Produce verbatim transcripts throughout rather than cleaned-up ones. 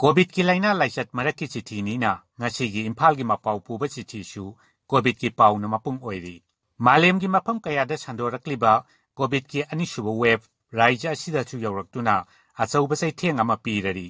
ꯀꯣꯚꯤꯗꯀꯤ ꯂꯥꯏꯅꯥ ꯂꯥꯏꯆꯠ ꯃꯔꯛꯀꯤ ꯆꯤꯊꯤꯅꯤꯅ ꯉꯁꯤꯒꯤ ꯏꯝꯐꯥꯜꯒꯤ ꯃꯄꯥꯎ ꯄꯨꯕ ꯆꯤꯊꯤꯁꯨ ꯀꯣꯚꯤꯗꯀꯤ ꯄꯥꯎꯅ ꯃꯄꯨꯡ ꯑꯣꯏꯔꯤ꯫ ꯃꯥꯂꯦꯝꯒꯤ ꯃꯐꯝ ꯀꯌꯥꯗ ꯁꯟꯗꯣꯔꯛꯂꯤꯕ ꯀꯣꯚꯤꯗꯀꯤ ꯑꯅꯤꯁꯨꯕ ꯋꯦꯕ ꯔꯥꯖ꯭ꯌ ꯑꯁꯤꯗꯁꯨ ꯌꯧꯔꯛꯇꯨꯅ ꯑꯆꯧꯕ ꯆꯩꯊꯦꯡ ꯑꯃ ꯄꯤꯔꯔꯤ꯫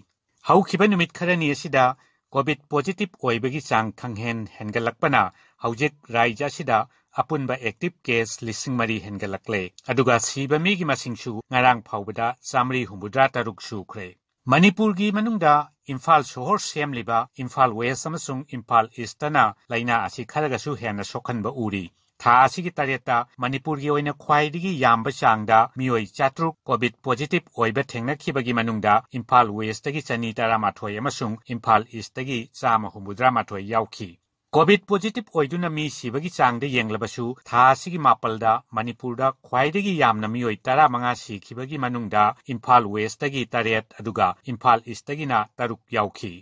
ꯍꯧꯈꯤꯕ ꯅꯨꯃꯤꯠ ꯈꯔꯅꯤ ꯑꯁꯤꯗ ꯀꯣꯚꯤꯗ ꯄꯣꯖꯤꯇꯤꯚ ꯑꯣꯏꯕꯒꯤ ꯆꯥꯡ ꯈꯪꯍꯦꯟ ꯍꯦꯟꯒꯠꯂꯛꯄꯅ ꯍꯧꯖꯤꯛ ꯔꯥꯖ꯭ꯌ ꯑꯁꯤꯗ ꯑꯄꯨꯟꯕ ꯑꯦꯛꯇꯤꯚ ꯀꯦꯁ ꯂꯤꯁꯤꯡ ꯃꯔꯤ ꯍꯦꯟꯒꯠꯂꯛꯂꯦ꯫ ꯑꯗꯨꯒ ꯁꯤꯕ ꯃꯤꯒꯤ ꯃꯁꯤꯡꯁꯨ ꯉꯔꯥꯡ ꯐꯥꯎꯕꯗ ꯆꯥꯃꯔꯤ ꯍꯨꯝꯐꯨꯇꯔꯥ ꯇꯔꯨꯛ ꯁꯨꯈ꯭ꯔꯦ꯫ ꯃꯅꯤꯄꯨꯔꯒꯤ ꯃꯅꯨꯡꯗ ꯏꯝꯐꯥꯜ ꯁꯣꯍꯣꯔ ꯁꯦꯝꯂꯤꯕ ꯏꯝꯐꯥꯜ ꯋꯦꯁ ꯑꯃꯁꯨꯡ ꯏꯝꯐꯥꯜ ꯏꯁꯇꯅ ꯂꯥꯏꯅꯥ ꯑꯁꯤ ꯈꯔꯒꯁꯨ ꯍꯦꯟꯅ ꯁꯣꯛꯍꯟꯕ ꯎꯔꯤ꯫ ꯊꯥ ꯑꯁꯤꯒꯤ ꯇꯔꯦꯠꯇ ꯃꯅꯤꯄꯨꯔꯒꯤ ꯑꯣꯏꯅ ꯈ꯭ꯋꯥꯏꯗꯒꯤ ꯌꯥꯝꯕ ꯆꯥꯡꯗ ꯃꯤꯑꯣꯏ ꯆꯥꯇ꯭ꯔꯨꯛ ꯀꯣꯚꯤꯗ ꯄꯣꯖꯤꯇꯤꯚ ꯑꯣꯏꯕ ꯊꯦꯡꯅꯈꯤꯕꯒꯤ ꯃꯅꯨꯡꯗ ꯏꯝꯐꯥꯜ ꯋꯦꯁꯇꯒꯤ ꯆꯅꯤ ꯇꯔꯥꯃꯥꯊꯣꯏ ꯑꯃꯁꯨꯡ ꯏꯝꯐꯥꯜ ꯏꯁꯇꯒꯤ ꯆꯥꯝꯃ ꯍꯨꯝꯐꯨꯇꯔꯥ ꯃꯥꯊꯣꯏ ꯌꯥꯎꯈꯤ꯫ ꯀꯣꯚꯤꯗ ꯄꯣꯖꯤꯇꯤꯚ ꯑꯣꯏꯗꯨꯅ ꯃꯤ ꯁꯤꯕꯒꯤ ꯆꯥꯡꯗ ꯌꯦꯡꯂꯕꯁꯨ, ꯊꯥ ꯑꯁꯤꯒꯤ ꯃꯥꯄꯜꯗ ꯃꯅꯤꯄꯨꯔꯗ ꯈ꯭ꯋꯥꯏꯗꯒꯤ ꯌꯥꯝꯅ ꯃꯤꯑꯣꯏ ꯇꯔꯥꯃꯉꯥ ꯁꯤꯈꯤꯕꯒꯤ ꯃꯅꯨꯡꯗ ꯏꯝꯐꯥꯜ ꯋꯦꯁꯇꯒꯤ ꯇꯔꯦꯠ, ꯑꯗꯨꯒ ꯏꯝꯐꯥꯜ ꯏꯁꯇꯒꯤꯅ ꯇꯔꯨꯛ ꯌꯥꯎꯈꯤ꯫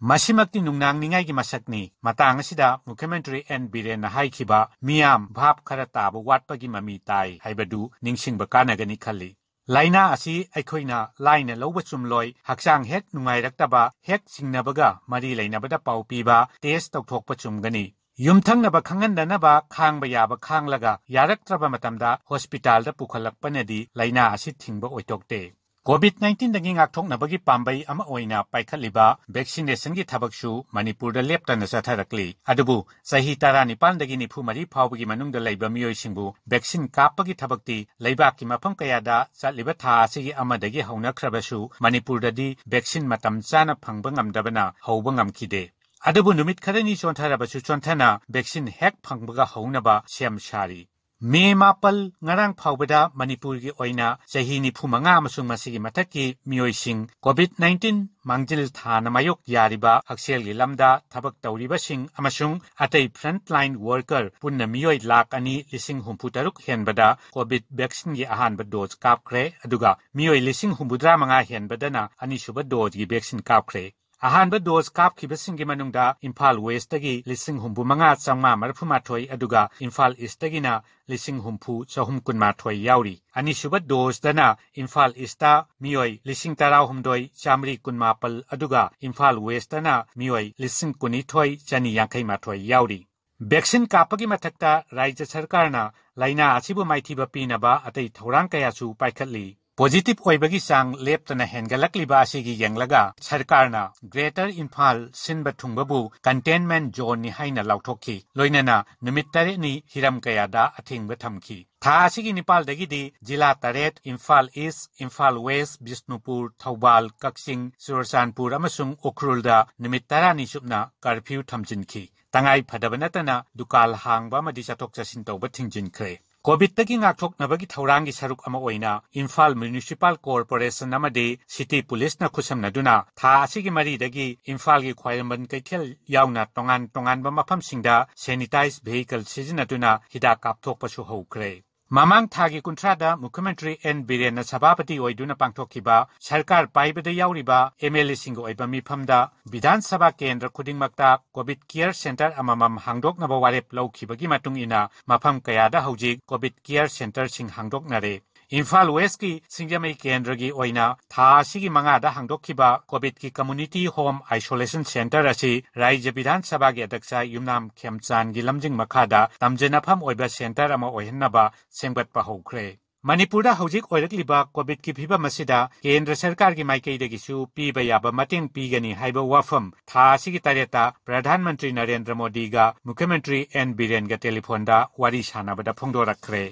ꯃꯁꯤꯃꯛꯇꯤ ꯅꯨꯡꯅꯥꯡꯅꯤꯡꯉꯥꯏꯒꯤ ꯃꯁꯛꯅꯤ꯫ ꯃꯇꯥꯡ ꯑꯁꯤꯗ ꯃꯨꯈ꯭ꯌ ꯃꯟꯇ꯭ꯔꯤ ꯑꯦꯟ ꯕꯤꯔꯦꯟꯅ ꯍꯥꯏꯈꯤꯕ "ꯃꯤꯌꯥꯝ ꯚꯥꯞ ꯈꯔ ꯇꯥꯕ ꯋꯥꯠꯄꯒꯤ ꯃꯃꯤ ꯇꯥꯏ" ꯍꯥꯏꯕꯗꯨ ꯅꯤꯡꯁꯤꯡꯕ ꯀꯥꯟꯅꯒꯅꯤ ꯈꯜꯂꯤ꯫ ꯂꯥꯏꯅꯥ ꯑꯁꯤ ꯑꯩꯈꯣꯏꯅ ꯂꯥꯏꯅ ꯂꯧꯕ ꯆꯨꯝꯂꯣꯏ꯫ ꯍꯛꯆꯥꯡ ꯍꯦꯛ ꯅꯨꯡꯉꯥꯏꯔꯛꯇꯕ, ꯍꯦꯛ ꯆꯤꯡꯅꯕꯒ ꯃꯔꯤ ꯂꯩꯅꯕꯗ ꯄꯥꯎ ꯄꯤꯕ, ꯇꯦꯁ ꯇꯧꯊꯣꯛꯄ ꯆꯨꯝꯒꯅꯤ꯫ ꯌꯨꯝꯊꯪꯅꯕ ꯈꯪꯍꯟꯗꯅꯕ ꯈꯥꯡꯕ ꯌꯥꯕ ꯈꯥꯡꯂꯒ, ꯌꯥꯔꯛꯇ꯭ꯔꯕ ꯃꯇꯝꯗ ꯍꯣꯁꯄꯤꯇꯥꯜꯗ ꯄꯨꯈꯠꯂꯛꯄꯅꯗꯤ ꯂꯥꯏꯅꯥ ꯑꯁꯤ ꯊꯤꯡꯕ ꯑꯣꯏꯊꯣꯛꯇꯦ꯫ ꯀꯣꯚꯤꯗ ꯅꯥꯏꯟꯇꯤꯟꯗꯒꯤ ꯉꯥꯛꯊꯣꯛꯅꯕꯒꯤ ꯄꯥꯝꯕꯩ ꯑꯃ ꯑꯣꯏꯅ ꯄꯥꯏꯈꯠꯂꯤꯕ ꯚꯦꯛꯁꯤꯅꯦꯁꯟꯒꯤ ꯊꯕꯛꯁꯨ ꯃꯅꯤꯄꯨꯔꯗ ꯂꯦꯞꯇꯅ ꯆꯠꯊꯔꯛꯂꯤ꯫ ꯑꯗꯨꯕꯨ ꯆꯍꯤ ꯇꯔꯥꯅꯤꯄꯥꯟꯗꯒꯤ ꯅꯤꯐꯨ ꯃꯔꯤ ꯐꯥꯎꯕꯒꯤ ꯃꯅꯨꯡꯗ ꯂꯩꯕ ꯃꯤꯑꯣꯏꯁꯤꯡꯕꯨ ꯚꯦꯛꯁꯤꯟ ꯀꯥꯞꯄꯒꯤ ꯊꯕꯛꯇꯤ ꯂꯩꯕꯥꯛꯀꯤ ꯃꯐꯝ ꯀꯌꯥꯗ ꯆꯠꯂꯤꯕ ꯊꯥ ꯑꯁꯤꯒꯤ ꯑꯃꯗꯒꯤ ꯍꯧꯅꯈ꯭ꯔꯕꯁꯨ, ꯃꯅꯤꯄꯨꯔꯗꯗꯤ ꯚꯦꯛꯁꯤꯟ ꯃꯇꯝ ꯆꯥꯅ ꯐꯪꯕ ꯉꯝꯗꯕꯅ ꯍꯧꯕ ꯉꯝꯈꯤꯗꯦ꯫ ꯑꯗꯨꯕꯨ ꯅꯨꯃꯤꯠ ꯈꯔꯅꯤ ꯆꯣꯟꯊꯔꯕꯁꯨ ꯆꯣꯟꯊꯅ ꯚꯦꯛꯁꯤꯟ ꯍꯦꯛ ꯐꯪꯕꯒ ꯍꯧꯅꯕ ꯁꯦꯝ ꯁꯥꯔꯤ꯫ ꯃꯦ ꯃꯥꯄꯜ, ꯉꯔꯥꯡ ꯐꯥꯎꯕꯗ ꯃꯅꯤꯄꯨꯔꯒꯤ ꯑꯣꯏꯅ ꯆꯍꯤ ꯅꯤꯐꯨ ꯃꯉꯥ ꯑꯃꯁꯨꯡ ꯃꯁꯤꯒꯤ ꯃꯊꯛꯀꯤ ꯃꯤꯑꯣꯏꯁꯤꯡ ꯀꯣꯚꯤꯗ ꯅꯥꯏꯟꯇꯤꯟ ꯃꯥꯡꯖꯤꯜ ꯊꯥꯅ ꯃꯥꯌꯣꯛ ꯌꯥꯔꯤꯕ ꯍꯛꯁꯦꯜꯒꯤ ꯂꯝꯗ ꯊꯕꯛ ꯇꯧꯔꯤꯕꯁꯤꯡ ꯑꯃꯁꯨꯡ ꯑꯇꯩ ꯐ꯭ꯔꯟꯠꯂꯥꯏꯟ ꯋꯥꯔꯀꯔ ꯄꯨꯟꯅ ꯃꯤꯑꯣꯏ ꯂꯥꯈ ꯑꯅꯤ ꯂꯤꯁꯤꯡ ꯍꯨꯝꯐꯨ ꯇꯔꯨꯛ ꯍꯦꯟꯕꯗ ꯀꯣꯚꯤꯗ ꯚꯦꯛꯁꯤꯟꯒꯤ ꯑꯍꯥꯟꯕ ꯗꯣꯖ ꯀꯥꯞꯈ꯭ꯔꯦ, ꯑꯗꯨꯒ ꯃꯤꯑꯣꯏ ꯂꯤꯁꯤꯡ ꯍꯨꯝꯐꯨꯇꯔꯥ ꯃꯉꯥ ꯍꯦꯟꯕꯗꯅ ꯑꯅꯤꯁꯨꯕ ꯗꯣꯖꯒꯤ ꯚꯦꯛꯁꯤꯟ ꯀꯥꯞꯈ꯭ꯔꯦ꯫ ꯑꯍꯥꯟꯕ dose ꯀꯥꯞꯈꯤꯕꯁꯤꯡꯒꯤ ꯃꯅꯨꯡꯗ ꯏꯝꯐꯥꯜ Westꯇꯒꯤ ꯂꯤꯁꯤꯡ ꯍꯨꯝꯐꯨ ꯃꯉꯥ ꯆꯥꯝꯃꯉꯥ ꯃꯔꯤꯐꯨ ꯃꯥꯊꯣꯏ, ꯑꯗꯨꯒ ꯏꯝꯐꯥꯜ Eastꯇꯒꯤꯅ ꯂꯤꯁꯤꯡ ꯍꯨꯝꯐꯨ ꯆꯍꯨꯝ ꯀꯨꯟꯃꯥꯊꯣꯏ ꯌꯥꯎꯔꯤ꯫ ꯑꯅꯤꯁꯨꯕ doseꯇꯅ ꯏꯝꯐꯥꯜ Eastꯇ ꯃꯤꯑꯣꯏ ꯂꯤꯁꯤꯡ ꯇꯔꯥꯍꯨꯝꯗꯣꯏ ꯆꯥꯝꯃꯔꯤ ꯀꯨꯟꯃꯥꯄꯜ, ꯑꯗꯨꯒ ꯏꯝꯐꯥꯜ Westꯇꯅ ꯃꯤꯑꯣꯏ ꯂꯤꯁꯤꯡ ꯀꯨꯟꯅꯤꯊꯣꯏ ꯆꯅꯤ ꯌꯥꯡꯈꯩ ꯃꯥꯊꯣꯏ ꯌꯥꯎꯔꯤ꯫ Vaccine ꯀꯥꯞꯄꯒꯤ ꯃꯊꯛꯇ ꯔꯥꯖ꯭ꯌ ꯁꯔꯀꯥꯔꯅ ꯂꯥꯏꯅꯥ ꯑꯁꯤꯕꯨ ꯃꯥꯏꯊꯤꯕ ꯄꯤꯅꯕ ꯑꯇꯩ ꯊꯧꯔꯥꯡ ꯀꯌꯥꯁꯨ ꯄꯥꯏꯈꯠꯂꯤ꯫ Positive ꯑꯣꯏꯕꯒꯤ ꯆꯥꯡ ꯂꯦꯞꯇꯅ ꯍꯦꯟꯒꯠꯂꯛꯂꯤꯕ ꯑꯁꯤꯒꯤ ꯌꯦꯡꯂꯒ ꯁꯔꯀꯥꯔꯅ Greater ꯏꯝꯐꯥꯜ ꯁꯤꯟꯕ ꯊꯨꯡꯕꯕꯨ containment zoneꯅꯤ ꯍꯥꯏꯅ ꯂꯥꯎꯊꯣꯛꯈꯤ꯫ ꯂꯣꯏꯅꯅ ꯅꯨꯃꯤꯠ ꯇꯔꯦꯠꯅꯤ ꯍꯤꯔꯝ ꯀꯌꯥꯗ ꯑꯊꯤꯡꯕ ꯊꯝꯈꯤ꯫ ꯊꯥ ꯑꯁꯤꯒꯤ ꯅꯤꯄꯥꯜꯗꯒꯤꯗꯤ ꯖꯤꯂꯥ ꯇꯔꯦꯠ, ꯏꯝꯐꯥꯜ East, ꯏꯝꯐꯥꯜ West, ꯕꯤꯁꯅꯨꯄꯨꯔ, ꯊꯧꯕꯥꯜ, ꯀꯛꯆꯤꯡ, ꯆꯨꯔꯆꯥꯟꯄꯨꯔ ꯑꯃꯁꯨꯡ ꯎꯈ꯭ꯔꯨꯜꯗ ꯅꯨꯃꯤꯠ ꯇꯔꯥꯅꯤ ꯆꯨꯞꯅ curfew ꯊꯝꯖꯤꯟꯈꯤ꯫ ꯇꯉꯥꯏ ꯐꯗꯕ ꯅꯠꯇꯅ ꯗꯨꯀꯥꯟ ꯍꯥꯡꯕ ꯑꯃꯗꯤ ꯆꯠꯊꯣꯛ ꯆꯠꯁꯤꯟ ꯇꯧꯕ ꯊꯤꯡꯖꯤꯟꯈ꯭ꯔꯦ꯫ COVIDꯇꯒꯤ ꯉꯥꯛꯊꯣꯛꯅꯕꯒꯤ ꯊꯧꯔꯥꯡꯒꯤ ꯁꯔꯨꯛ ꯑꯃ ꯑꯣꯏꯅ ꯏꯝꯐꯥꯜ Municipal Corporation ꯑꯃꯗꯤ City Policeꯅ ꯈꯨꯠꯁꯝꯅꯗꯨꯅ ꯊꯥ ꯑꯁꯤꯒꯤ ꯃꯔꯤꯗꯒꯤ ꯏꯝꯐꯥꯜꯒꯤ ꯈ꯭ꯋꯥꯏꯔꯝꯕꯟ ꯀꯩꯊꯦꯜ ꯌꯥꯎꯅ ꯇꯣꯉꯥꯟ ꯇꯣꯉꯥꯟꯕ ꯃꯐꯝꯁꯤꯡꯗ sanitized vehicle ꯁꯤꯖꯤꯟꯅꯗꯨꯅ ꯍꯤꯗꯥꯛ ꯀꯥꯞꯊꯣꯛꯄꯁꯨ ꯍꯧꯈ꯭ꯔꯦ꯫ ꯃꯃꯥꯡ ꯊꯥꯒꯤ ꯀꯨꯟꯊ꯭ꯔꯥꯗ ꯃꯨꯈ꯭ꯌꯃꯟꯇ꯭ꯔꯤ ꯑꯦꯟ ꯕꯤꯔꯦꯟꯅ ꯁꯚꯥꯄꯇꯤ ꯑꯣꯏꯗꯨꯅ ꯄꯥꯡꯊꯣꯛꯈꯤꯕ ꯁꯔꯀꯥꯔ ꯄꯥꯏꯕꯗ ꯌꯥꯎꯔꯤꯕ MLAꯁꯤꯡꯒꯤ ꯑꯣꯏꯕ ꯃꯤꯐꯝꯗ ꯕꯤꯙꯥꯟ ꯁꯚꯥ ꯀꯦꯟꯗ꯭ꯔ ꯈꯨꯗꯤꯡꯃꯛꯇ COVID care centre ꯑꯃꯃꯝ ꯍꯥꯡꯗꯣꯛꯅꯕ ꯋꯥꯔꯦꯞ ꯂꯧꯈꯤꯕꯒꯤ ꯃꯇꯨꯡ ꯏꯟꯅ ꯃꯐꯝ ꯀꯌꯥꯗ ꯍꯧꯖꯤꯛ COVID care centreꯁꯤꯡ ꯍꯥꯡꯗꯣꯛꯅꯔꯦ꯫ ꯏꯝꯐꯥꯜ Westꯀꯤ ꯁꯤꯡꯖꯃꯩ ꯀꯦꯟꯗ꯭ꯔꯒꯤ ꯑꯣꯏꯅ ꯊꯥ ꯑꯁꯤꯒꯤ ꯃꯉꯥꯗ ꯍꯥꯡꯗꯣꯛꯈꯤꯕ COVIDꯀꯤ community home isolation centre ꯑꯁꯤ ꯔꯥꯖ꯭ꯌ ꯕꯤꯙꯥꯟ ꯁꯚꯥꯒꯤ ꯑꯗ꯭ꯌꯛꯁ ꯌꯨꯝꯅꯥꯝ ꯈꯦꯝꯆꯥꯟꯒꯤ ꯂꯝꯖꯤꯡ ꯃꯈꯥꯗ ꯇꯝꯖꯅꯐꯝ ꯑꯣꯏꯕ centre ꯑꯃ ꯑꯣꯏꯍꯟꯅꯕ ꯁꯦꯝꯒꯠꯄ ꯍꯧꯈ꯭ꯔꯦ꯫ ꯃꯅꯤꯄꯨꯔꯗ ꯍꯧꯖꯤꯛ ꯑꯣꯏꯔꯛꯂꯤꯕ COVIDꯀꯤ ꯐꯤꯚꯝ ꯑꯁꯤꯗ ꯀꯦꯟꯗ꯭ꯔ ꯁꯔꯀꯥꯔꯒꯤ ꯃꯥꯏꯀꯩꯗꯒꯤꯁꯨ ꯄꯤꯕ ꯌꯥꯕ ꯃꯇꯦꯡ ꯄꯤꯒꯅꯤ ꯍꯥꯏꯕ ꯋꯥꯐꯝ ꯊꯥ ꯑꯁꯤꯒꯤ ꯇꯔꯦꯠꯇ ꯄ꯭ꯔꯙꯥꯟ ꯃꯟꯇ꯭ꯔꯤ ꯅꯔꯦꯟꯗ꯭ꯔ ꯃꯣꯗꯤꯒ ꯃꯨꯈ꯭ꯌꯃꯟꯇ꯭ꯔꯤ ꯑꯦꯟ ꯕꯤꯔꯦꯟꯒ ꯇꯦꯂꯤꯐꯣꯟꯗ ꯋꯥꯔꯤ ꯁꯥꯟꯅꯕꯗ ꯐꯣꯡꯗꯣꯔꯛꯈ꯭ꯔꯦ꯫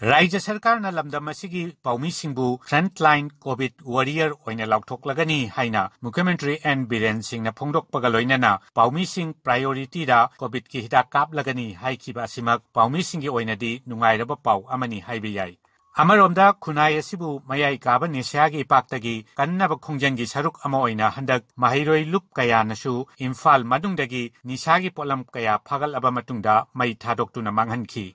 ꯔꯥꯖ꯭ꯌ ꯁꯔꯀꯥꯔꯅ ꯂꯝꯗꯝ ꯑꯁꯤꯒꯤ ꯄꯥꯎꯃꯤꯁꯤꯡꯕꯨ frontline COVID warrior ꯑꯣꯏꯅ ꯂꯥꯎꯊꯣꯛꯂꯒꯅꯤ ꯍꯥꯏꯅ ꯃꯨꯈ꯭ꯌꯃꯟꯇ꯭ꯔꯤ ꯑꯦꯟ ꯕꯤꯔꯦꯟ ꯁꯤꯡꯅ ꯐꯣꯡꯗꯣꯛꯄꯒ ꯂꯣꯏꯅꯅ ꯄꯥꯎꯃꯤꯁꯤꯡ priorityꯗ COVIDꯀꯤ ꯍꯤꯗꯥꯛ ꯀꯥꯞꯂꯒꯅꯤ ꯍꯥꯏꯈꯤꯕ ꯑꯁꯤꯃꯛ ꯄꯥꯎꯃꯤꯁꯤꯡꯒꯤ ꯑꯣꯏꯅꯗꯤ ꯅꯨꯡꯉꯥꯏꯔꯕ ꯄꯥꯎ ꯑꯃꯅꯤ ꯍꯥꯏꯕ ꯌꯥꯏ꯫ ꯑꯃꯔꯣꯝꯗ ꯈꯨꯟꯅꯥꯏ ꯑꯁꯤꯕꯨ ꯃꯌꯥꯏ ꯀꯥꯕ ꯅꯤꯁꯥꯒꯤ ꯏꯄꯥꯛꯇꯒꯤ ꯀꯟꯅꯕ ꯈꯣꯡꯖꯪꯒꯤ ꯁꯔꯨꯛ ꯑꯃ ꯑꯣꯏꯅ ꯍꯟꯗꯛ ꯃꯍꯩꯔꯣꯏ ꯂꯨꯞ ꯀꯌꯥꯅꯁꯨ ꯏꯝꯐꯥꯜ ꯃꯅꯨꯡꯗꯒꯤ ꯅꯤꯁꯥꯒꯤ ꯄꯣꯠꯂꯝ ꯀꯌꯥ ꯐꯥꯒꯠꯂꯕ ꯃꯇꯨꯡꯗ ꯃꯩ ꯊꯥꯗꯣꯛꯇꯨꯅ ꯃꯥꯡꯍꯟꯈꯤ꯫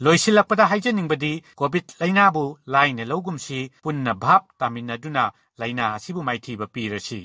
ꯂꯣꯏꯁꯤꯜꯂꯛꯄꯗ ꯍꯥꯏꯖꯅꯤꯡꯕꯗꯤ COVID ꯂꯥꯏꯅꯥꯕꯨ ꯂꯥꯏꯅ ꯂꯧꯒꯨꯝꯁꯤ, ꯄꯨꯟꯅ ꯚꯥꯞ ꯇꯥꯃꯤꯟꯅꯗꯨꯅ ꯂꯥꯏꯅꯥ ꯑꯁꯤꯕꯨ ꯃꯥꯏꯊꯤꯕ ꯄꯤꯔꯁꯤ꯫